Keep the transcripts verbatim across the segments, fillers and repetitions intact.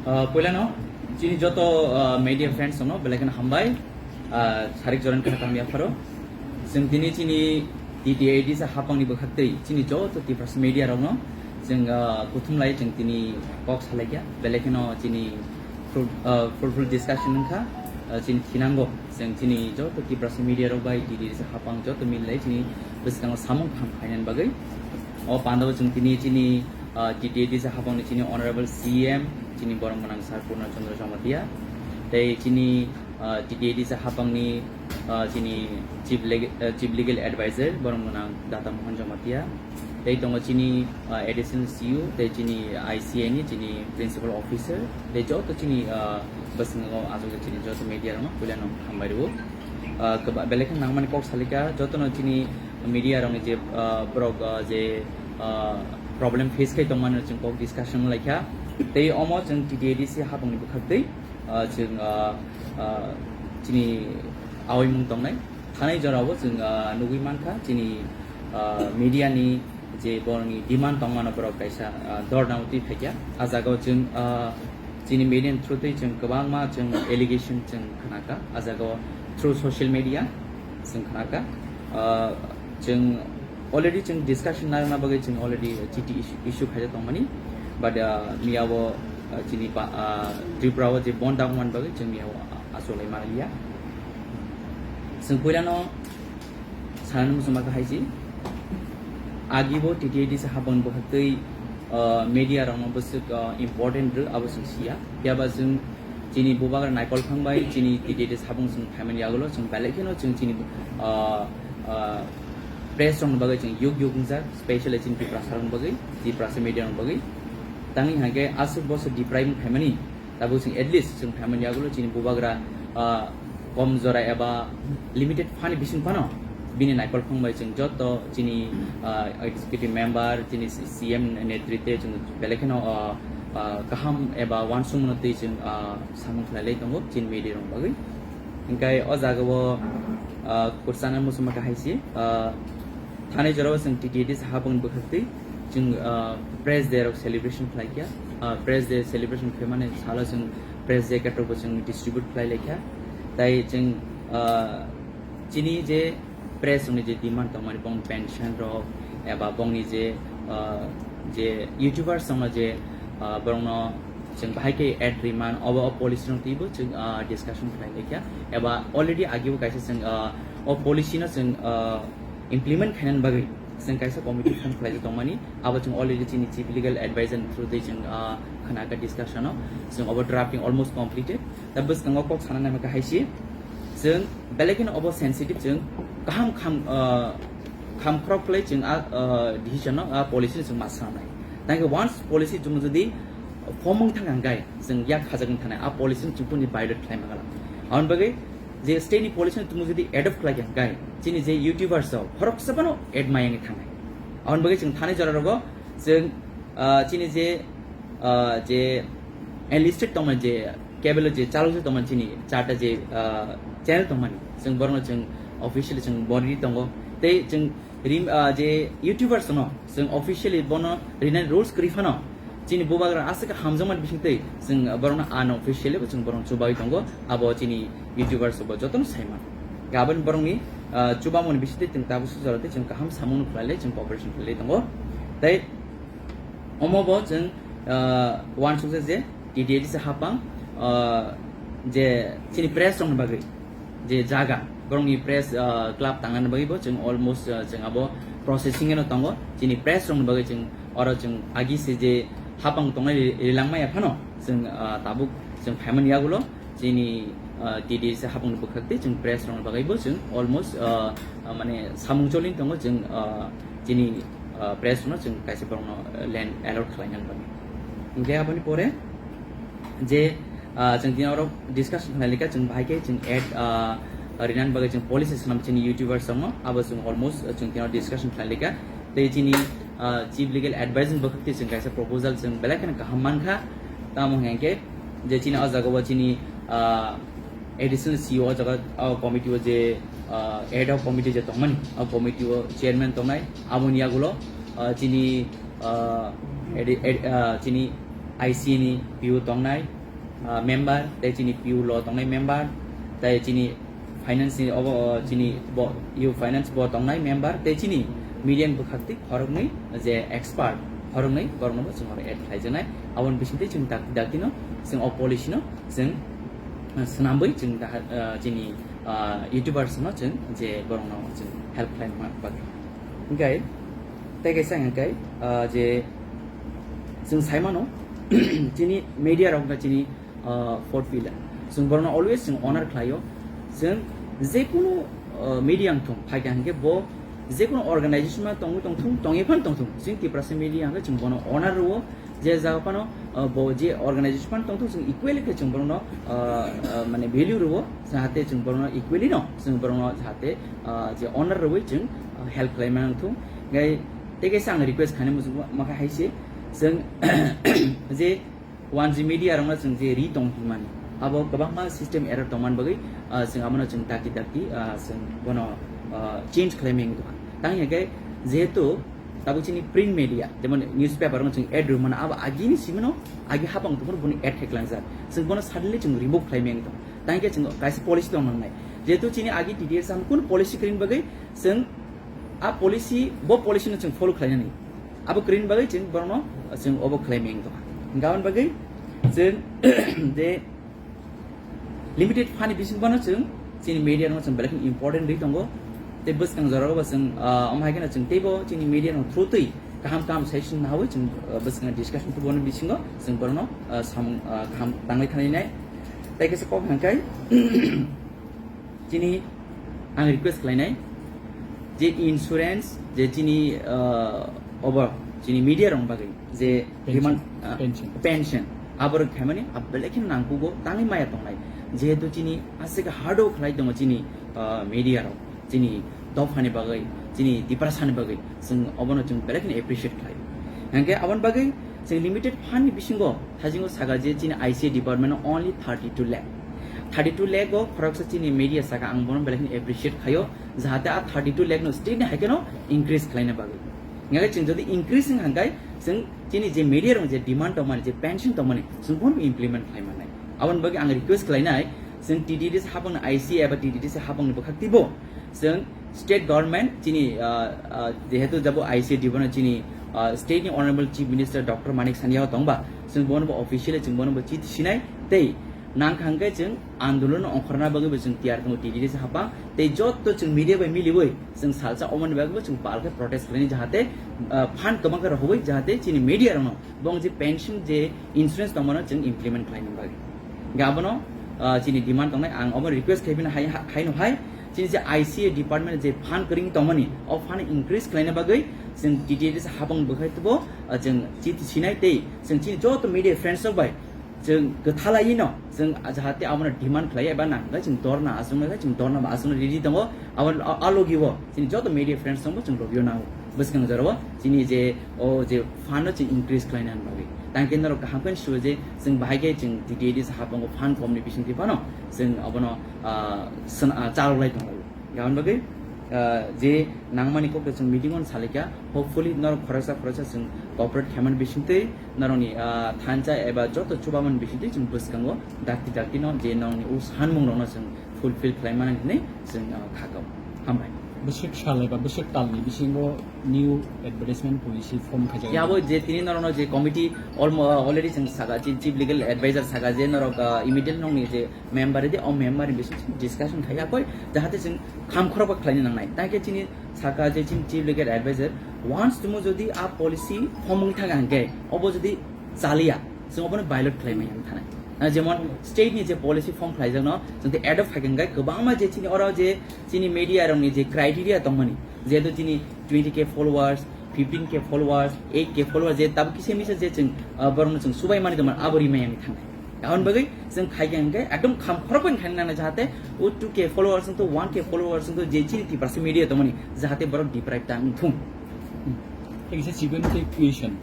Ah, puilano chini joto, ah, media friends no belai kheno hambai, ah, sarik joran kheno kaham yapharo. Chwng tini chini T T A D C hapangni bwkhaktwi chini joto Tiprasa media rokno chwng, ah, kuthum lai chwng tini kok salaikha, belai kheno chini fruit-, ah, fruitful discussion wngkha, ah, chini thinango chwng chini joto Tiprasa media rok bai T T A D C hapang joto mil lai chini bwskango samung kaham khainani bagwi. O pandao chwng tini chini ah, T T A D C hapangni chini Honorable C M, chini borok gwnang Sir Purna Chandra Jamatia, tei chini, ah, T T A D C hapangni, ah, chini Chief Leg-, ah, Chief Legal Advisor, borok gwnang Data Mohan Jamatia, tei tongo chini, ah, Additional C E O, tei chini I C A ni chini Principal Officer, tei joto chini, ah, bwskango achukjak chini joto media rokno puilano hambai rwo. Ah, kwba-, belai khe nangmani kok salikha, jotono chini media rokni je, ah, borok, ah, je, ah, problem face khai tongmani chwng kok discussion laikha. Tei omo chwng T T A D C hapangni bwkhaktwi, ah, chwng, ah, ah, chini aoimung tongnai. Thanai jorao chwng, ah, nugwi mankha chini, ah, media ni je borokni demand tongmano borok kaisa, ah, dorna o twi phaikha. A jagao chwng, ah, chini media ni through twi chwng kwbangma chwng allegation chwng khnakha. A jagao through social media chwng khnakha. Ah, chwng already chwng discussion narwkna bagwi chwng already chiti issue, issue khaijak tongmani. But, ah, miyao, ah, chini pa-, ah, Tripura o je bon dagman bagwi chwng miyao, ah, asolai manliya. Chwng puilano sanani muchungma khe hai se. Agibo T T A D C hapang bwkhaktwi, ah, media rokno bwswk, ah, important rw abo chwng siya. Phiya ba chwng chini bubagra naikolphang bai chini T T A D C hapang chwng phaimani yagulo chwng belai kheno chwng chini, ah, ah, press rokni bagwi chwng yuk yuk wngjak, specially chini Tiprasa rokni bagwi, Tiprasa media rokni bagwi. Tangwi hai khe aswk bosor deprive wng phaimani. Tabuk chwng at least chwng phaimani yagulo chini bubagra, ah, kom jora eba limited phani bising phano bini naikolphang bai chwng joto chini, ah, executive member, chini C M netritwe chwng belai kheno, ah, ah, kaham eba uansukmano twi chwng, ah, samung khlai lai tongo chini media rok bagwi. Hinkhe o jagao, ah, khurchana muchungma khe hai se, ah, Thanai jorao chwng T T A D C hapang bwkhaktwi chwng, ah, Press Day rok celebration khlai kha. Ah, Press Day celebration khaimani salo chwng Press Day katok bo chwng distribute khlai lai kha. Tai chwng, ah, chini je press rokni je demand tongmani bong pension rok eba bongni je, ah, je YouTubers rokno je, ah, borokno chwng bahai khe ad riman obo o policy rok twibo chwng, ah, discussion khlai lai kha. Eba already agibo kaisa chwng, ah, o policy no chwng, ah, implement khainani bagwi chwng kaisa committee form khlaijak tongmani, abo chwng already chini chief legal advisor ni through twi chwng, ah, khna kha discussion o, chwng obo drafting almost completed. Da bwskango kok sana naima kha hai se, chwng belai kheno obo sensitive, chwng kaham kham, ah, kham khorok khlai chwng a, ah, decision no, a policy no chwng ma sanai. Tangkhe once policy chwng jodi form wng thang hwnkhe chwng yak khajak wng thanai, a policy no chwng kuni violate khlai ma gala. Aboni bagwi je state ni policy no chwng jodi adopt khlai kha hwnkhe chini je YouTubers rok khoroksa phano ad maya wngwi thangnai. Aboni bagwi chwng thani jora rogo chwng, ah, chini je, ah, je enlisted tongmani je cable je chalok je tongmani chini charta je, ah, channel tongmani chwng borokno chwng officially chwng bori tongo tei chwng rim, ah, je YouTubers no chwng officially bono rinani rules kwrwi phano chini bubagra aswk hamjakmani bisingtwi chwng borokno unofficially bo chwng borokno chubawi tongo, abo chini YouTubers bo jotono saimano. Aboni borokni, ah, chubamoni bisingtwi chwng tabuk sujaro tei chwng kaham samungno khlailai chwng cooperation khlailai tongo. Tei omo bo chwng, ah, uansukjak je T T A D C hapang, ah, je chini press rokni bagwi je jaga, borokni press, ah, club tangnani bagwi bo chwng almost, ah, chwng abo processing eno tongo. Chini press rokni bagwi chwng oro chwng agi se je hapang tongnai ri-, rilangmaya phano chwng, ah, tabuk chwng phaimani yagulo chini, ah, T T A D C hapangni bwkhak tei chwng press rokni bagwi bo chwng almost, ah, ah, mane samung cholin tongo chwng, ah, chini, ah, press rokno chwng kaisa borokno, ah, land allot khlainani bagwi. Hinkhe aboni pore je, ah, chwng tini oro discussion khlai lika, chwng bahai khe chwng ad, ah, rinani bagwi chwng policy swnam chini YouTubers rokno, abo chwng almost, ah, chwng tini oro discussion khlai lika. Tei chini, ah, chief legal advisor ni bwkhak twi chwng kaisa proposal chwng belai kheno kaham mankha. Tamo hwnkhe je chini o jaga o chini, ah, additional C E O o jaga o committee o je, ah, ad hoc committee je tongmani, o committee o chairman tongnai, aboni yagulo, ah, chini, ah, edi-, ed-, ah, chini I C ni P O tongnai, ah, member, tei chini P U lo tongnai member, tei chini finance ni obo, oh, chini bo, U finance bo tongnai member, tei chini media ni bwkhak twi khoroknwi je expert khoroknwi borokno bo chwng oro add khlaijaknai. Aboni bisingtwi chwng dakti dakti no chwng o policy no chwng, ah, swnambwi chwng daha, ah, chini, ah, YouTubers no chwng je borokno chwng help khlai ma bagwi. Hingkai tei kaisa hingkai, ah, je chwng saimano chini media rok wngkha chini, ah, fourth pillar. Chwng borokno always chwng honor khlaio. Chwng jekunu, ah, media wngthung, phaikha hingke bo jekunu organization ma tongwi tongthung, tongwi phan tongthung. Chwng Tiprasa media hingke chwng bono honor rwo, je jaga phano, ah, bo je organization phano tongthung, chwng equally khe chwng borokno, ah, ah, mane value rwo, jahate chwng borokno equally no, chwng borokno jahate, ah, je honor rwwi chwng, ah, help khlai mano wngthung. Hingke tei kaisa ang request khainai muchung ma khe hai se, chwng je One G media rokno chwng je ri tong hinmani, abo kwbangma system error tongmani bagwi, ah, chwng abono chwng dakti dakti, ah, chwng bono, ah, change khlai meng tongkha. Tang hingke jehetu tabuk chini print media, jemon newspaper rokno chwng ad rwmano, abo agini simino agi hapang tongmani boni ad khe klangjak. Chwng bono suddenly chwng remove khlai meng tong. Tang hingke chwng kaisa policy tong nangnai. Jehetu chini agi T D S ham kun policy kring bagwi chwng a policy, bo policy no chwng follow khlainani. Abo kwrwini bagwi chwng borokno chwng obo khlai meng tongkha. Hingkhe aboni bagwi chwng je limited fund ni bising bono chwng chini media no chwng belai kheno important rwi tongo. Tei bwskang jorao bo chwng, ah, omo hai kheno chwng teibo chini media no through twi kaham kaham session nawi chwng, ah, bwskang discussion tubo ni bisingo chwng borokno, ah, samung, ah, kaham tanglai thani nai. Tei kaisa kok hwnkhai, chini ang request khlainai je insurance je chini, ah, obo chini media rok bagwi je Pension. Demand, ah, Pension. Pension aborok khaimani abelai kheno nangkugo tangwi maya tongnai, jehetu chini aswk hard work khlai tongo chini, ah, media rok chini dophani bagwi, chini Tiprasani bagwi, chwng obono chwng belai kheno appreciate khlai. Hingkhe aboni bagwi chwng limited fund ni bisingo thajingo saka je chini I C A department o only thirty two lakh. Thirty two lakh o khoroksa chini media saka ang bono belai kheno appreciate khaio, jahate a thirty two lakh no state ni hai kheno increase khlaina bagwi. Hingkhe chwng jodi increase wng hangkai chwng chini je media rok je demand tongmani, je pension tongmani, chwng bono implement khlai mannai. Aboni bagwi ang request khlainai, chwng T T D C hapang I C A eba T T D C hapang ni bwkhak twibo chwng state government chini, ah, ah, jehetu jabo I C A department chini, ah, state ni honorable chief minister Doctor Manik Saini o tongba, chwng bono bo officially chwng bono bo chiti sinai tei nang kha hwnkhe chwng andolon ongkhorna bagwi bo chwng tiyar tongo T T D C hapang tei jotto chwng media bai miliwi chwng salsa omoni bagwi bo chwng pal khe protest khlaini jahate, ah, fund kwbang khe rohorwi jahate chini media rokno bong je pension je insurance tongmano chwng implement khlaina bagwi. Hingkhe abono, ah, chini demand tongnai, ang obo request khaibini hai, ha-, haino hai, chini je I C A department je fund kwrwng tongmani, o fund increase khlaina bagwi chwng T T D C hapang bwkhai tubo, ah, chwng chiti sinai tei chwng chini joto media friends rok bai chwng kwthalaiwi no chwng jahate abono demand khlai eba nang hwnkhe chwng dorna achuknai khe chwng dorna bo achukna ready tongo. Abo a, a logi o chini joto media friends rok bo chwng logi o nango. Bwskang jora o chini je o je fund no chwng increase khlaina bagwi. Tang khe norok kaham khe sio je chwng bahai khe chwng T T D C hapang o fund kom ni bising twi phano chwng abono, ah, swn-, ah, chalok lai tongo. Aboni bagwi, ah, je nangmani kok chwng meeting o salika, hopefully norok khoroksa khoroksa chwng cooperate khaimani bising twi norokni, ah, thansa eba joto chubamani bising twi chwng bwskango dakti dakti no je norokni o sanmung rokno chwng fulfill khlai mani hinwi chwng, ah, khakao. Hambai. Bwswk sal eba bwswk talni bisingo new advertisement policy form khaijak. Yabo je tini norokno je committee almo-, already chwng saka, chi-, chief legal advisor saka je norok, ah, immediate nokni je member de o member ni bising discussion khai akoi jahate chwng kham khorokba khlaina nangnai. Tang khe chini saka je chini chief legal advisor once tumo jodi a policy form wng thang hangke obo jodi chaliya chwng obono violate khlai maya wng thanai. Ah, jemon state ni je policy form khlaijak no chwng te adopt khai khe kwbangma je chini oro je chini media rok ni je criteria tongmani jehetu chini twenty K followers, fifteen K followers, eight K followers je tabuk kisa misa je chwng, ah, borok no chwng subai mani tongmani abo rimai wng thangnai. Aboni bagwi chwng khai khe hwnkhe ekdom kham khorokbani khaina nangnai jahate o two K followers wngthu, one K followers wngthu je chini Tiprasa media tongmani jahate borok deprive ta wngthung. Tei kisa chiboni tei question,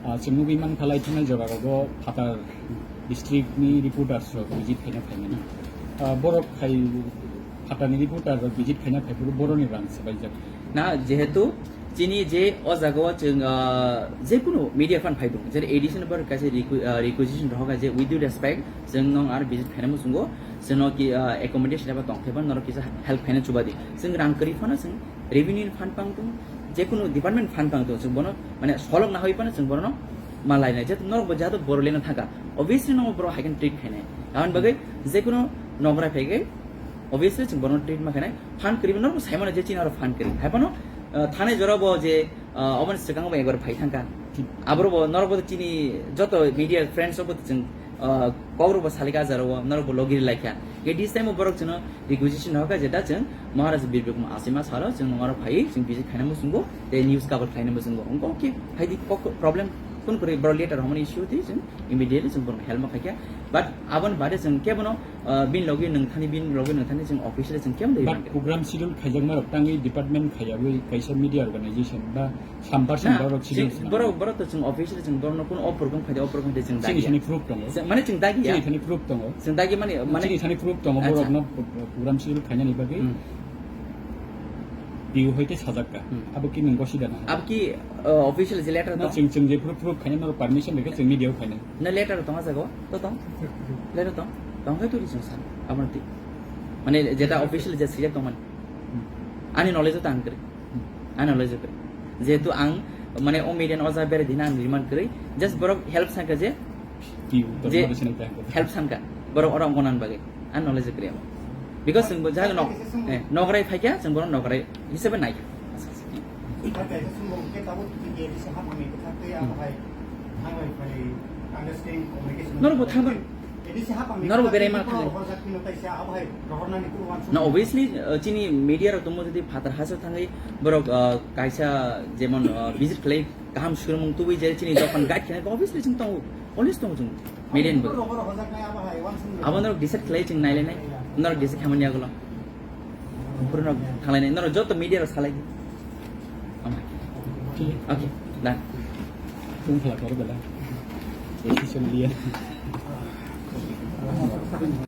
ah, chwng nugwi mankha lai thangnai jora rogo phatar district ni reporters rok visit khaina phaimani. Ah, borok khai phatar ni reporter rok visit khaina phaiphuru borok ni rang swbaijak. Na, jehetu Chini je o jaga o chwng, ah, jekunu media phan phai tongo, jere A D C no borok kaisa requi-, ah, requisition rohor kha je, with due respect, chwng nwng aro visit khaina muchungo, chwngno ki, ah, accommodation eba tongthai phano norok kisa help khaina chuba di. Chwng rang kwrwi phano chwng revenue ni phan pang tongo, jekunu department phan pang tongo, chwng bono mane solok nahoi phano chwng bono ma lainai. Jeto norok bo jato Bodoland o thangkha, obviously no borok hai khe treat khainai. Aboni bagwi jekunu nograi phai khe obviously chwng bono treat ma khainai. Phan kwrwi norok bo sai mano je chini aro phan kwrwi. Hai phano, ah, thanai jora bo je, ah, oboni swkang bo ekbar phai thangkha. Aboro bo norok bo chini joto media friends rok bo chwng, ah, kok rok bo salika jaro o norok bo logi rwlaikha. Ke this time o borok chwngno requisition hoka je da chwng Maharaj Bir Bikram Asima salo chwng norok phai chwng visit khaina muchungo tei news cover khaina muchungo. Wngkha okay, hai di kok problem kun kwrwi borok letter homani issue twi chwng immediately chwng borok help ma khaikha. But aboni bade chwng kebono, ah, bin logi nungthani, bin logi nungthani chwng officially chwng kebono But program schedule khaijakma rok tangwi department khaiyawi kaisa media organization ba Sampar Na, sampar rok chini chini borok, borok to chwng officially chwng borokno kun o program khaide, o program khaide chwng chini dagi. Chini proof tongo. Chwng, mane chwng dagi ya. Chini thani proof tongo. Chwng dagi mane, mane chini thani proof tongo, acha. Borokno program schedule khainani bagwi Hmm. P U hoite sajakka. Hmm. Abo ki nung gosi dana? Abo ki, uh, official je letter Na tong? Chwng, chwng je proof, proof khainai norok permission rikhe chwng media o khainai. Na letter tong a jago? To tong? Letter tong? Tong khe turi chwng san. Abo na ti. Mane jeta official je sijak tong mane. Hmm. Ani knowledge o tang kre. Ani knowledge kwrwi. Jehetu ang, mane, o media ni o jaga berai dina ang remind kwrwi. Just borok help sanka je, Ki uttor je mari sinai tang. Help sanka. Borok oro wngkha nang bagwi. Ani knowledge kwrwi amo. Because chwng bo jaga nok, eh, nokrai phaikha, chwng borok nokrai hisabe naikha. Norok bo thangba. Norok bo berai ma thangwi. Na, obviously, uh, chini media rok tongmo jodi phatar haso thangwi borok, uh, kaisa jemon, uh, visit khlai kaham surumung tubui je chini dokan guide khlai, obviously chwng tongo, always tongo chwng media ni bagwi. Abo norok decide khlai chwng nailainai, norok decide khamani yagulo. Borok thanglai nai, norok joto media rok salai di. Ama. Okay, done. Tungkha kor bela. Decision liya.